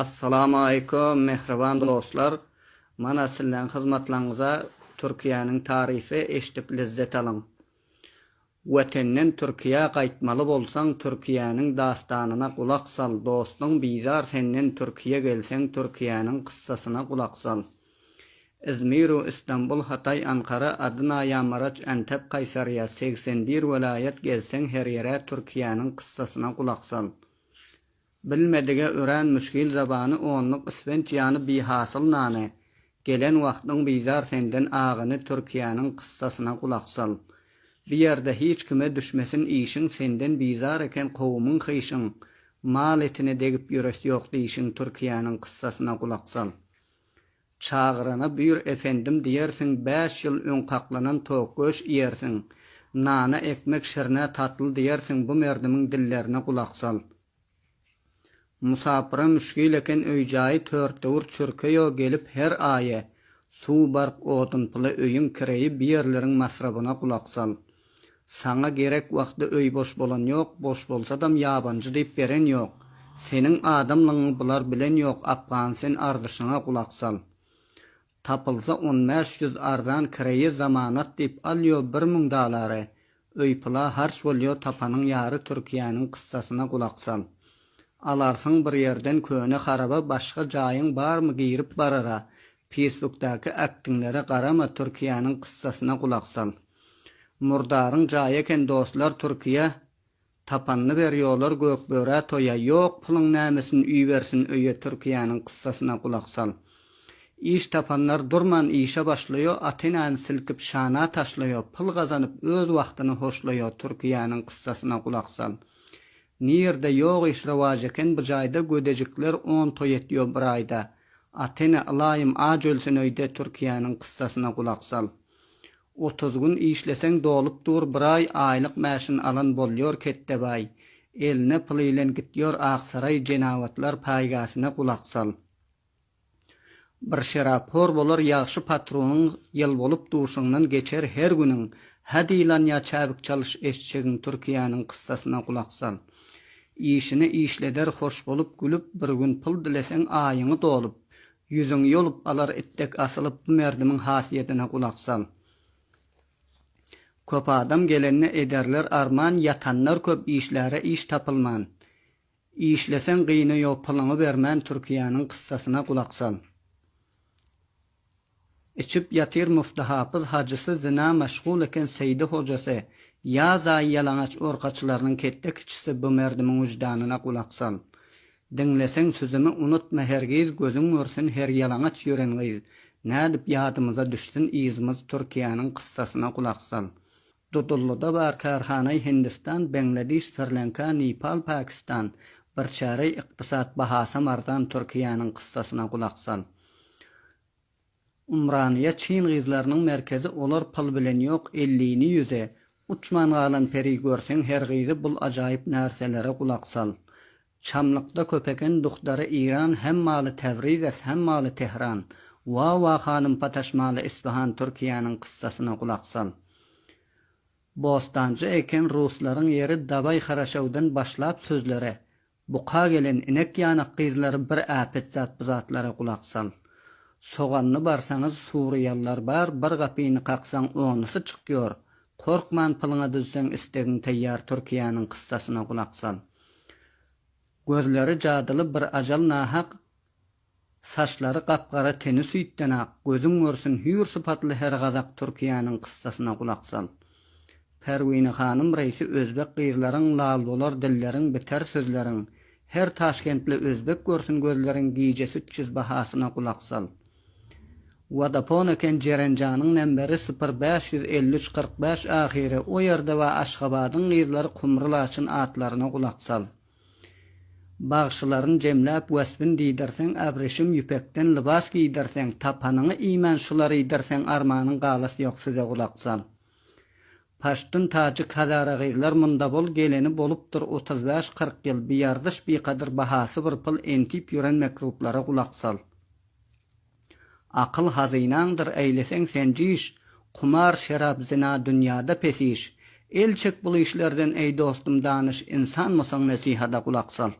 Assalamualeýkum mähriban dostlar. Mana sizleň hyzmatlaňyza Türkiýäniň taryfy eşdip lezzet alyň. Wetenden Türkiýä gaýtmaly bolsaň Türkiýäniň dastanyna gulak sal dostuň bizar senden Türkiýe gelseň Türkiýäniň kyssasyna gulak sal. Izmiru Istanbul Hataý Ankara Adna ýa Maraç Antep Kaýsarýa 81 welaýat gezseň her ýere Türkiýäniň kyssasyna gulak sal. Bilmedige örän müşgil zabany Onluk ispenç ýany bihasyl nany Gelen wagtyň bizar senden agyny Türkiýäniň kyssasyna gulak sal. Bi ýerde hiç kime düşmesin işiň Senden bizar eken kowumyň hyşyň Mal etine degip ýöres ýok dişiň Türkiýäniň kyssasyna gulak sal. Çagyrana buýr efendim diýersiň Bäş ýyl öň kaklanan tok göş iýersiň. Nana ekmek şirnä tatly diýersiň Bu merdimiň dillerine gulak sal. Musapyra müşgil eken öý-jaýy Törtdöwür çürkeýo gelip her aýy. Suw bark odun puly öýüň kireýi Bi ýerleriň masrabyna gulak sal. Saňa gerek wagtda öý boş bolan ýok, boş bolsadam ýabanjy diýip beren ýok. Seniň adamlygyňy bular bilen ýok, Afgan sen arzyşyňa gulak sal. Tapylsa on 500 arzan kireýi zamanat diýip alýo bir müň dalary. Öý pula harç bolýo tapanyň ýary Türkiýäniň kyssasyna gulak sal. Alarsyň bir ýerden köne haraba başga jaýyň barmy girip barara Pisbukdaky aktiňlere garama Türkiýäniň kyssasyna gulak sal. Murdaryň jaýy eken dostlar Türkiýe Tapanyny berýolar gökbörä toýa ýok puluň nämesini üýbersin öýe Türkiýäniň kyssasyna gulak sal. Iş tapanlar durman işe başlaýo Atenany silkip şana taşlaýo pul gazanyp öz wagtyny hoşlaýo Türkiýäniň kyssasyna gulak sal. Nirde ýok iş rowaç eken bu jaýda gödejikler on toý etýo bir aýda Atene ylaýym aç ölsün öýde Türkiýäniň kyssasyna gulak sal. 30 gün işleseň dolup dur bir aý aýlyk mäşin alan bolýor ketdebaý eline pul ilen gitýor aksaraý jenabatlar paýgasyna gulak sal. Bir şeraphor bolar ýagşy patrunyň ýyl bolup duşuňdan geçer her günüň hä diýlan ýa çäbik çalyş eşjegiň Türkiýäniň kyssasyna gulak sal. Işini işleder hoş bolup gülüp bir gün pul dileseň aýyňy dolup Ýüzüňi ýolup alar it dek asylyp bu merdimiň hasiýetine gulak sal. Köp adam gelende ederler arman ýatanlar köp işläre iş tapylman. Işleseň gynaýo puluňy bermän Türkiýäniň kyssasyna gulak sal. Içip ýatyr Mufti Hapyz hajysy zyna meşgul eken Seýdi hojasy ýaz aýy ýalaňaç orkaçylarynyň ketde kiçisi bu merdimiň wyždanyna gulak sal. Diňleseň sözümi unutma hergiz gözüň görsün her ýalaňaç ýören gyz nädip ýadymyza düşsün yzymyz Türkiýäniň kyssasyna gulak sal. Dudullyda bar kärhanaý Hindistan Bengladeş Sirlenka Nipal Pakistan bir çäreý ykdysat bahasam arzan Türkiýäniň kyssasyna gulak sal. Umraniýe çyn gyzlarynyň merkezi olar pul bilen ýok ellini ýüze uçman galan peri görseň her gyzy bul ajaýyp närselere gulak sal. Çamlykda köp eken duhdary Iran hem maly Täbriz es hem maly Tehran wa wa hanym pataş maly Isfahan Türkiýäniň kyssasyna gulak sal. Bostanjy eken ruslaryň ýeri dabaý haraşawdan başlap sözlere Buka gelen inek ýanak gyzlary bir äpet zat bu zatlara gulak sal. Soganly barsaňyz suriýalylar bar bir gapyny kaksaň onusy çykýor. Korkman puluňa düzseň islegiň teýýar Türkiýäniň kyssasyna gulak sal. Gözleri jadyly bir ajal nahak Saçlary gap-gara teni süýtden ak, Gözüň görsün hüýr sypatly her gazak Türkiýäniň kyssasyna gulak sal. Perwine hanym reýsi özbek gyzlaryň Lal bolar dilleriň biter sözleriň Her taşkentli özbek görsün gözleriň Gijesi 300 bahasyna gulak sal. Wadapon eken Jerenjanyň nemberi sypyr 553 45 ahyry o ýerde wa Aşgabadyň gyzlary Kumry Laçyn atlaryna gulak sal. Bagşylaryn jemläp wesbin diýdirseň Äbrişim ýüpekden lybas geýdirseň Tapanyňy iýmän şular iýdirseň Armanyň galasy ýok size gulak sal. Paştun tajik hazara gyzlar munda bol geleni bolupdyr 35 40 ýyl biýarzyş bikadyr bahasy bir pul entip ýören mekruplara gulak sal. Akyl hazynaňdyr eýleseň sen jiş, Kumar, şerap, zyna dünýada pes iş. El çek bul işlerden eý dostum danyş, Ynsan bolsaň nesihada gulak sal.